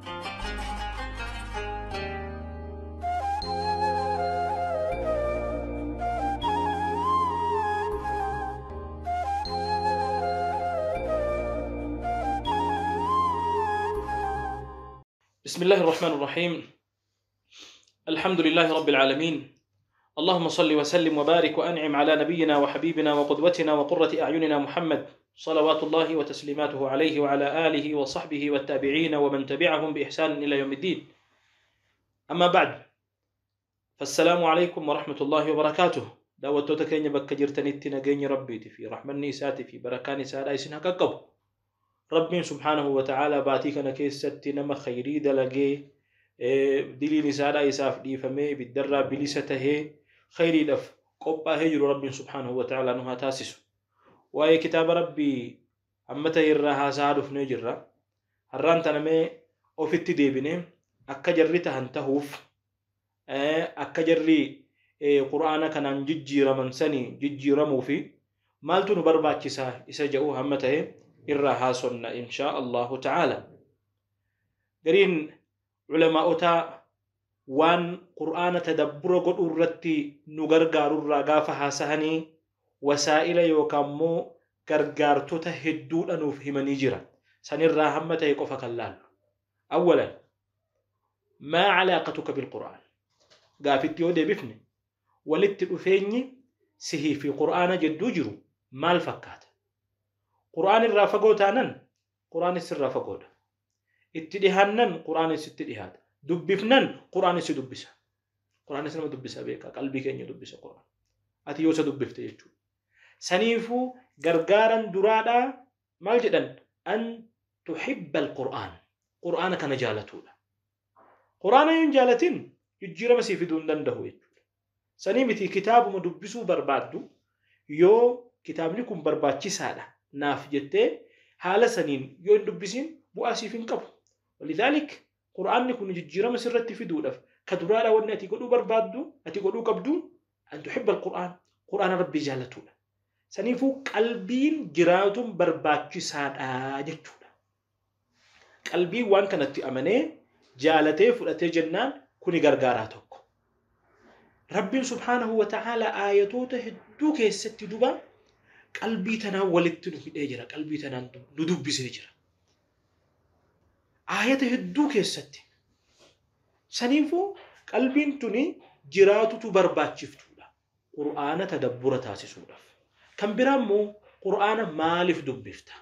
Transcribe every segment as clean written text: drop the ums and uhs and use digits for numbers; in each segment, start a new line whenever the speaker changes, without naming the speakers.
بسم الله الرحمن الرحيم. الحمد لله رب العالمين. اللهم صل وسلم وبارك وأنعم على نبينا وحبيبنا وقدوتنا وقرة أعيننا محمد، صلوات الله وتسليماته عليه وعلى آله وصحبه والتابعين ومن تبعهم بإحسان إلى يوم الدين. أما بعد، فالسلام عليكم ورحمة الله وبركاته. daawwattoota keenya bakka jirtanitti nageenyi rabbiiti fi rahmanni isaati fi barakaan isaa isin haa qaqqabu. Rabbiin subhaanahu wa ta'ala baatii kana keessatti nama khayrii dalagee diliin isaadhaa isaaf dhiifamee ibiddarraa bilisa tahee khayriidhaaf qophaa'ee jiru Rabbiin subhaanahu wa ta'ala nu haa taasisu. Waa'ee kitaaba Rabbii amma ta'e irraa haasa'aa dhufnee jirra. Har'aan tanamee ofitti deebinee akka jarri tahan tahuuf, akka jarri quraana kanaan jijjiiraman sanii jijjiiramuu fi maaltu nu barbaachisaa isa jedhu hamma ta'e irraa haasonna inshaa Allahu ta'ala. Gariin culamaa'otaa waan qur'aana tadabbura godhuu irratti nu gargaarurraa gaafa haasahanii wasaa'ila yookaan immoo gargaartota hedduudha nuuf himanii jira. Sanirraa hamma ta'e qofa kan laallu. Awwalan, maa calaaqatuka bilqur'aan? Gaafitti yoo deebifne walitti dhufeenyi sihii fi qur'aana jidduu jiru maal fakkaata? Qur'aan irraa fagoo taanan qur'aanis irraa fagoodha. Itti dhihaannan qur'aanis itti dhihaata. Dubbifnan qur'aanis si dubbisa. Qur'aanis nama dubbisa beekaa, qalbii keenya dubbisa qur'aan. Ati yoo isa dubbifte jechuudha. Saniifuu gargaaran duraadhaa maal jedhan? An tuhibba alqur'aan. Qur'aana kana jaalatuudha. Qur'aana yoo hin jaalatin jijjiirama sii fiduu hin danda'u jechuudha. Sanii miti kitaabuma dubbisuu barbaaddu yoo kitaabni kun barbaachisaadha naaf jettee haala saniin yoo hin dubbisiin bu'aa siif hin qabu. Walidhaalik qur'aanni kun jijjiirama sirratti fiduudhaaf ka duraadhaa wanni ati godhuu barbaaddu, ati godhuu qabdu, an tuhibba alqur'aan, qur'aana rabbii jaalatuudha. Saniifuu qalbiin jiraatuun barbaachisaadha jechuudha. Qalbiin waan kanatti amanee jaalatee fudhatee jennaan kuni gargaaraa tokko. Rabbiin subhaanahu wa ta'ala aayatoota hedduu keessatti duba qalbii tanaan walitti nu hidhee jira, qalbii tanaan nu dubbisee jira. Aayata hedduu keessatti. Saniifuu qalbiin tuni jiraatutu barbaachiftuudha. Qur'aana tadabbura taasisuudhaaf. Kan biraa immoo qur'aana maaliif dubbifta?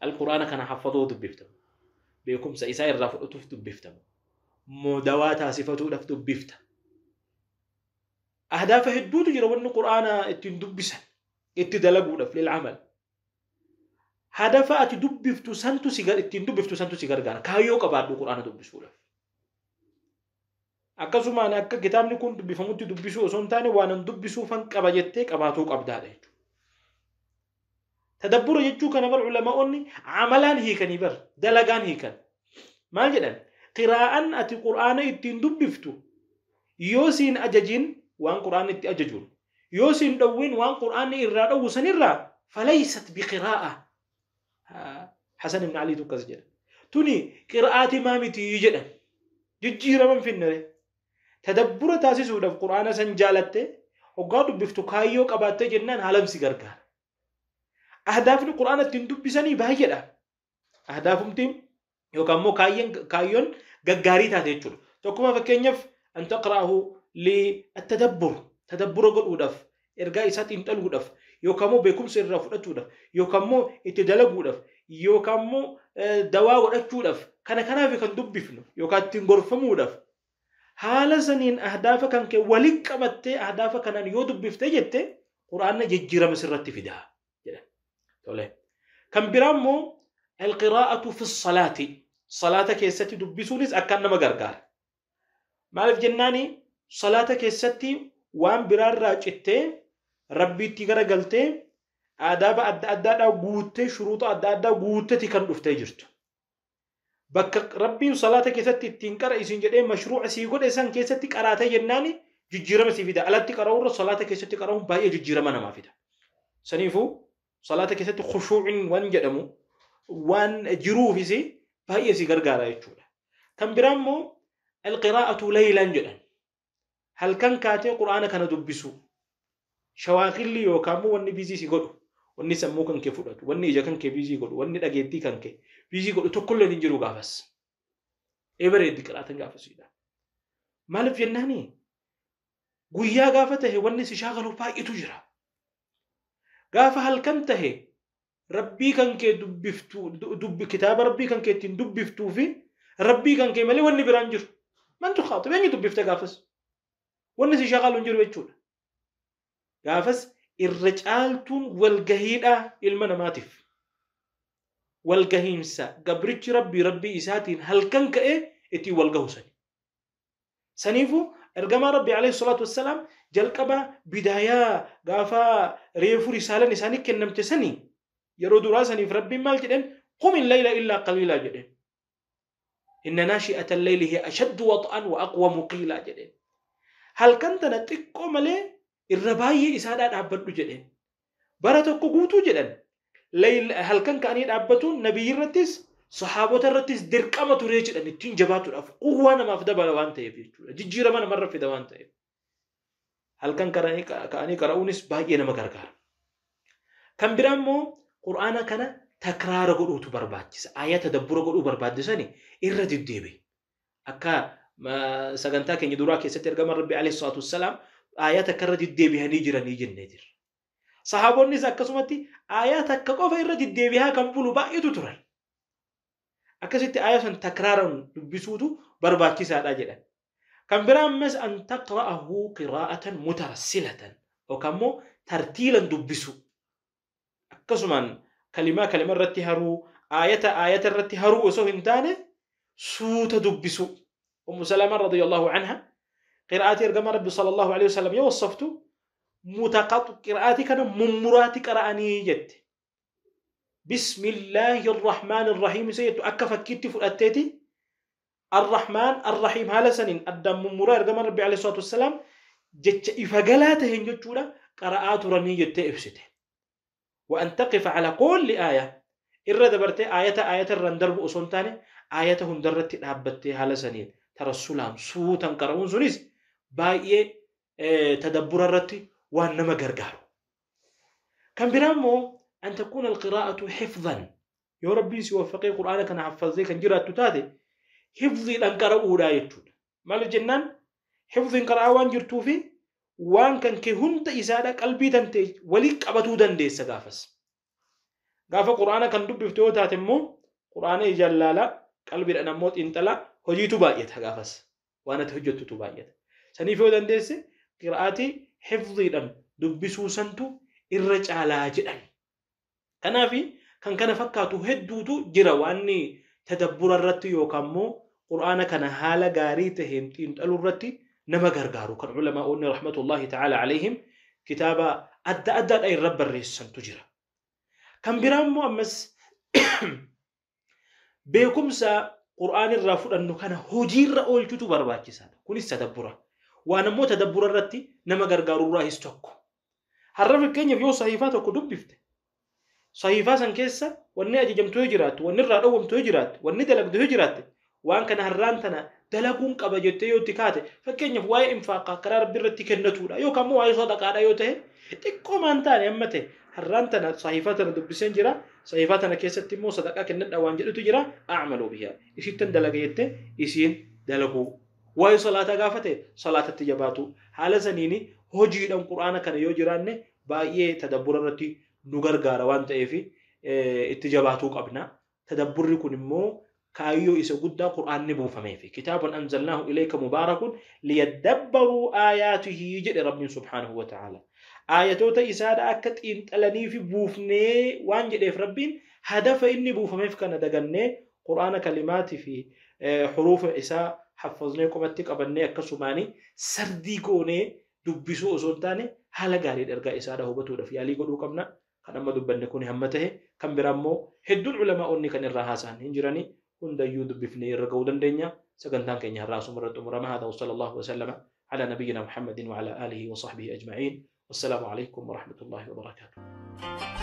Alqur'aana kana haffaduu dubbifta. Beekumsa isaa irraa fudhatuuf dubbifta. Moo dawaa taasifatuudhaaf dubbifta. Ahdaafa hedduutu jira wanni qur'aana ittiin dubbisan, itti dalaguudhaaf lil'amal. Hadafa ati dubbiftu santu si ittiin dubbiftu santu si gargaara. Kaayyoo qabaadhu qur'aana dubbisuudhaaf. Akkasumaan akka kitaabni kun dubbifamutti dubbisuu osoo hin taane waan an dubbisuufan qaba jettee qabaatuu qabdaadha jechuudha. Tadabbura jechuu kana bar ulamaa'onni amalaan hiikanii bar dalagaan hiikan. Maal jedhan? Qiraa'an ati qur'aana ittiin dubbiftu yoo siin ajajin waan qur'aanni itti ajajuun, yoo siin dhowwin waan qur'aanni irraa dhowwu sanirraa falaysat biqiraa'a. Hasan ibn Aliitu akkas jedha. Tuni qiraa'aati maa miti jedhan. Jijjiiraman finnere. Tadabbura taasisuudhaaf qur'aana san jaalatte hoggaa dubbiftu kaayyoo qabaattee jennaan haalamsi gargaara. Ahdaafni qur'aana ittiin dubbisanii baay'eedha. Ahdaafumtiin yookaan immoo kaayyoon gaggaarii taate jechuudha. Tokkuma fakkeenyaaf an taqra'ahu li'attadabbur, tadabbura godhuudhaaf, ergaa isaa xiinxaluudhaaf, yookaan immoo beekumsa irraa fudhachuudhaaf, yookaan immoo itti dalaguudhaaf, yookaan immoo dawaa godhachuudhaaf, kana kanaaf kan dubbifnu yookaan ittiin gorfamuudhaaf. Haala saniin ahdaafa kan kee waliin qabattee ahdaafa kanaan yoo dubbiftee jette qur'aanna jijjiirama sirratti fidaa jedhan. Tole. Kan biraa immoo alqiraa'atu fi salaati. Salaata keessatti dubbisuunis akkaan nama gargaara. Maaliif jennaani salaata keessatti waan biraarraa cittee rabbiitti garagaltee aadaaba adda addaadhaa guuttee shuruuxa adda addaa guutteeti kan dhuftee jirtu. Bakka rabbiin salaata keessatti ittiin qara isin jedhee mashruuca sii godhe san keessatti qaraatee jennaani jijjiirama sii fida. Alatti qara'uurra salaata keessatti qara'uun baay'ee jijjiirama namaa fida. Saniifuu salaata keessatti khushuu'in waan jedhamu waan jiruufis Baay'ee si gargaara jechuudha. Kan biraa immoo alqiraa'atu laylan jedhan. Halkan kaatee quraana kana dubbisu. Shawaaqilli yookaan immoo wanni biizii si godhu, wanni sammuu kan kee fudhatu, wanni ija kan kee biizii godhu, wanni dhageettii kan kee biizii godhu tokkollee hin jiru gaafas. Ebareeddi qiraatan gaafasiidha. Maaliif jennaani? Guyyaa gaafa tahe wanni si shaakalu baay'eetu jira. Gaafa halkan tahe rabbii kan kee dubbiftu, kitaaba rabbii kan kee ittiin dubbiftuu fi rabbii kan kee malee wanni biraan jiru. Mantu xaaxib eenyu dubbifte gaafas? Wanni si shaakalu hin jiru jechuudha. Gaafas irra caaltuun walgahiidha ilma namaatiif. Walgahiinsa gabrichi rabbii rabbii isaatiin halkan ka'ee ittiin walgahu sani. Saniifuu ergamaa rabbii alayhi salaatu wassalaam jalqaba bidaayaa gaafa reefu risaalan isaanii kennamte sanii yeroo duraa saniif rabbiin maal jedheen? Qum illayla illaa qaliilaa jedheen. Inna naashi'ata allayli hiya ashaddu wax'an wa aqwamu qiilaa jedheen. Halkan tana xiqqoo malee irra baay'ee isaadhaa dhaabbadhu jedheen. Bara tokko guutuu jedhan. Halkan ka'anii dhaabbatuun nabiyyi irrattis sahaabota irrattis dirqama turee jedhan ittiin jabaatuudhaaf quwwaa namaaf dabala waan ta'eef jechuudha. Jijjiirama namarra fida waan ta'eef. Halkan ka'anii qara'uunis baay'ee nama gargaara. Kan biraa immoo qur'aana kana takraara godhuutu barbaachisa. Aayaa tadabbura godhuu barbaachisani irra deddeebi. Akka sagantaa keenya duraa keessatti ergamaan Rabbi alayhi salaatu wassalaam aayaa takka irra deddeebihanii jiranii jennee jirra. Sahaabonnis akkasumatti aayaa takka qofa irra deddeebihaa kan bulu baay'eetu turan. Akkasitti aayaa san takraaran dubbisuutu barbaachisaadha jedhan. Kan biraa ammas an taqra'ahu qiraa'atan mutarassilatan yookaan immoo tartiilan dubbisu. Akkasumaan kalimaa kalima irratti haruu, aayata aayata irratti haruu osoo hin taane suuta dubbisu. Ummu Salama radiyallahu anha qiraa'atii ergamaa Rabbi sallallahu alaihi wasallam yoo wassaftu mutaqaxu qiraa'atii kana mummuraati qara'anii jette. Bismillaahi arrahmaan arrahiim isa jettu akka fakkiitti fudhatteeti arrahmaan arrahiim haala saniin addaan mummuraa ergamaa Rabbi alayhi salaatu wassalaam jecha ifa galaa taheen jechuudha qara'aa turanii jettee ibsite. وأن تقف على كل آية إرى دبرتي آية آية الرندرب أصون تاني آية هندرت dhaabbattee haala saniin tarassulaan suutan qara'uun sunis baay'ee tadabbura irratti waan nama gargaaru. Kan biraa immoo أن تكون القراءة حفظا. yoo rabbiin si waffaqee qur'aana kana haffazee kan jiraattu taate hifziidhaan qara'uudhaa jechuudha. Maal jennaan hifziin qara'aa waan jirtuu fi waan kan kee hunda isaadha qalbii tantee walii qabatuu dandeessa gaafas. Gaafa qur'aana kan dubbiftu yoo taate immoo qur'aana ijaan laalaa qalbiidhaan ammoo xiinxalaa hojiitu baay'ata gaafas. Waan ati hojjettutu baay'ata. Saniif yoo dandeesse qiraa'atii hifziidhaan dubbisuu santu irra caalaa jedhan. Kanaaf kan kana fakkaatu hedduutu jira waanni tadabbura irratti yookaan immoo qur'aana kana haala gaarii taheen xiinxaluu irratti nama gargaaru kan ulamaa'onni rahmatullahi ta'ala alayhim kitaaba adda addaadha irra barreessantu jira. Kan biraa immoo ammas beekumsa qur'aan irraa fudhannu kana hojiirra oolchutu barbaachisaadha. Kunis tadabbura. Waan ammoo tadabbura irratti nama gargaarurraahis tokko. Har'a fakkeenyaaf yoo sahiifaa tokko dubbifte sahiifaa san keessa wanni ajajamtu yoo jiraattu, wanni irraa dhowwamtu yoo jiraatte, wanni dalagdu yoo jiraatte waan kana har'aan tana dalaguun qaba jettee yoo itti kaate fakkeenyaaf waa'ee infaaqaa karaa rabbi irratti kennatuudha yookaan immoo waa'ee sadaqaadha yoo ta'e xiqqoo maan taane amma ta'e har'aan tana sahiifaa tana dubbiseen jira sahiifaa tana keessatti immoo sadaqaa kennadha waan jedhutu jira a'maluu bihaa isittan dalaga jettee isiin dalaguu waa'ee salaataa gaafa ta'e salaatatti jabaatu haala saniini hojiidhaan qur'aana kana yoo jiraanne baay'ee tadabbura irratti nu gargaara waan ta'eef itti jabaatuu qabna. Tadabburri kun immoo kaayyoo isa guddaa qur'aanni buufameef. Kitaabun anzalnaahu ilayka mubaarakun liyadabbaruu aayaatihi jedhe rabbiin subhaanahu wa ta'ala. Aayatoota isaadha akka xiinxalanii fi buufnee waan jedheef rabbiin hadafa inni buufameef kana dagannee qur'aana kalimaatii fi xuruufa isaa haffaznee qomatti qabannee akkasumaanii sardii goonee dubbisuu osoo hin taane haala gaariin ergaa isaadha hubatuudhaaf yaalii godhuu qabna. Kan amma dubbanne kun hamma tahe kan biraa immoo hedduun ulamaa'onni kan irraa haasa'an hin jiranii hundayyuu dubbifnee irra ga'uu dandeenya. Sagantaan keenya har'aa asuma irratti xumurama. Haadha wa sallallahu wa sallama ala nabiyyina Muhammadin wa ala aalihi wa sahbihi ajma'iin. Wassalaamu alaykum wa rahmatullahi wa barakaatuh.